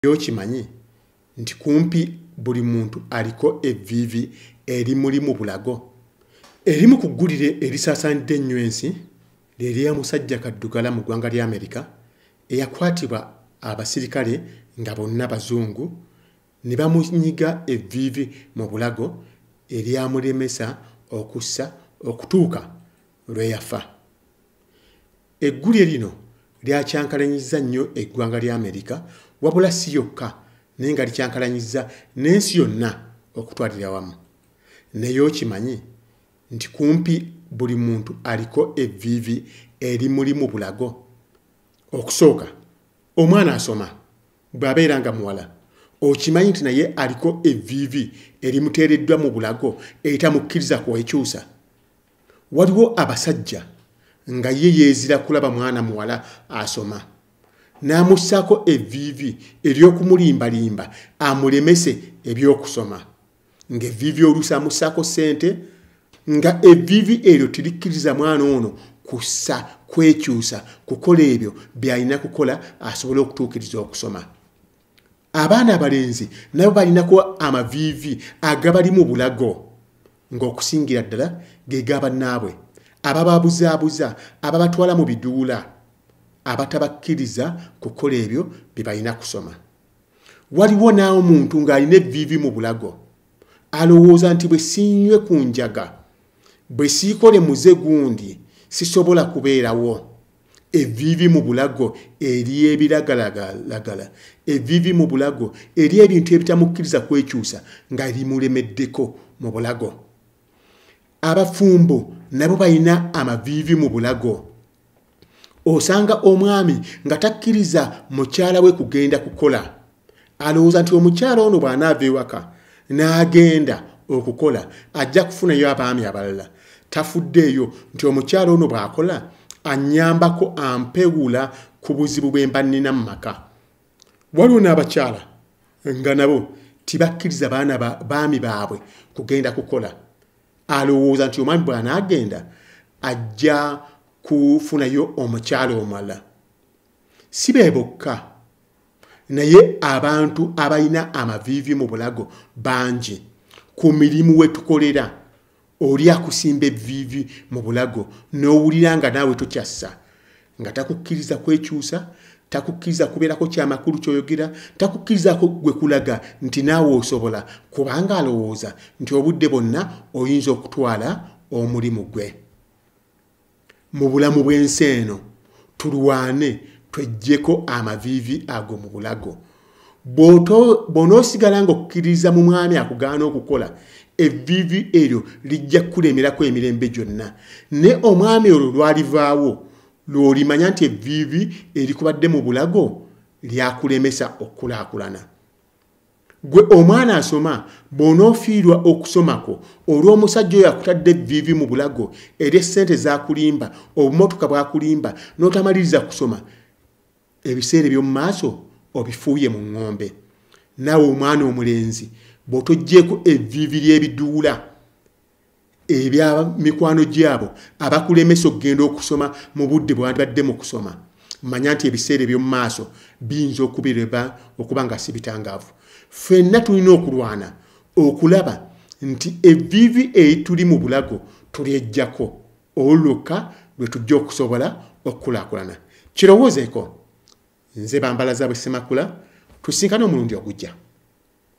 Okimanyi nti kumpi buli muntu aliko evviivi erimuli mu bulago. Erimu ku ggulire erisaasaanidde ennyo ensi lye lya musajja kaddugala mu ggwanga lya Amerika eyakwatibwa abasirikale nga bonna bazungu ne bamunyiga evviivi mu bulago eryamulemesa okussa okutuuka lwe yafa. Eggulire lino lyakyankalanyizza nnyo eggwanga lya Amerika, wabula si yokka naye nga likyankalanyizza n'ensi yonna okutwalira wamu. Naye okimanyi nti kumpi buli muntu aliko evviivi erimuli mu bulago. Okusooka, omwana asoma bw'abeera nga muwala, okimanyi nti naye aliko evviivi erimuteereddwa mu bulago eritamukkiriza kwekyusa. Waliwo abasajja nga ye yeezira kulaba mwana muwala asoma, n'amussaako evviivi ery'okumulimbalimba amulemese ebyokusoma, ng'evviivi oluusi amussaako ssente, nga evviivi eryo terikkiriza mwana ono kussa, kwekyusa, kukola ebyo by'alina kukola asobole okutuukiriza okusoma. Abaana abalenzi nabo balinako amaviivi agabali mu bulago, ng'okusingira ddala ge ga bannaabwe abababuzaabuza, ababatwala mu biduula, abatabakkiriza kukola ebyo bye balina kusoma. Waliwo n'omuntu ng'alina evviivi mu bulago, alowooza nti bwe sinywe ku njaga, bwe siikole muze gundi, sisobola kubeerawo. Evviivi mu bulago ery'ebiragalalagala, evviivi mu bulago ery'ebintu ebitamukkiriza kwekyusa nga limulemeddeko mu bulago. Abafumbo nabo balina amaviivi mu bulago. Osanga omwami nga takkiriza mukyala we kugenda kukola, alowooza nti omukyala ono bw'anaava ewaka n'agenda okukola ajja kufunayo abaami abalala. Tafuddeeyo nti omukyala ono bw'akola annyambako ampewula ku buzibu bwe mba nnina mu maka. Waliwo n'abakyala nga nabo tibakkiriza baana baami baabwe kugenda kukola, alowooza nti omwami bw'anaagenda ajja kufunayo omukyala omulala. Si be bokka, naye abantu abalina amaviivi mu bulago bangi. Ku mirimu we tukolera oli akusimba evviivi mu bulago n'owulira nga naawe tokyassa, nga takukkiriza kwekyusa, takukkiriza kubeerako kyamakulu ky'oyogera, takukkirizaako gwe kulaga nti naawe osobola, kubanga alowooza nti obudde bwonna oyinza okutwala omulimu gwe. Mu bulamu bw'ensi eno tulwane tweggyeko amaviivi ago mu bulago. Bw'onoosigala ng'okkiririza mu mwami akugaana okukola, evviivi eryo lijja kukulemerako emirembe gyonna. Ne omwami olwo lwalivaawo lw'olimanya nti evviivi erikubadde mu bulago lyakulemesa okukulaakulana. Gwe omwana asoma bw'onoofiirwa okusomako olw'omusajja oyo akutadde evviivi mu bulago ery'essente z'akulimba, obumotoka bw'akulimba, n'otamaliriza kusoma, ebiseera eby'omu maaso obifuuye mu ŋŋombe. Naawe omwana omulenzi bw'otoggyeeko evviivi ly'ebiduula ebya mikwano gyabo abakulemesa okugenda okusoma mu budde bwe wandibadde mu kusoma, manya nti ebiseera eby'omu maaso biyinza okuba nga si bitangaavu. Ffenna tulina okulwana okulaba nti evviivi erituli mu bulago tulyeggyako, olwo lwokka lwe tujja okusobola okukulaakulana. Kirowoozeeko. Nze Bambalaza bwe Ssemakula, tusinkane omulundi ogujja.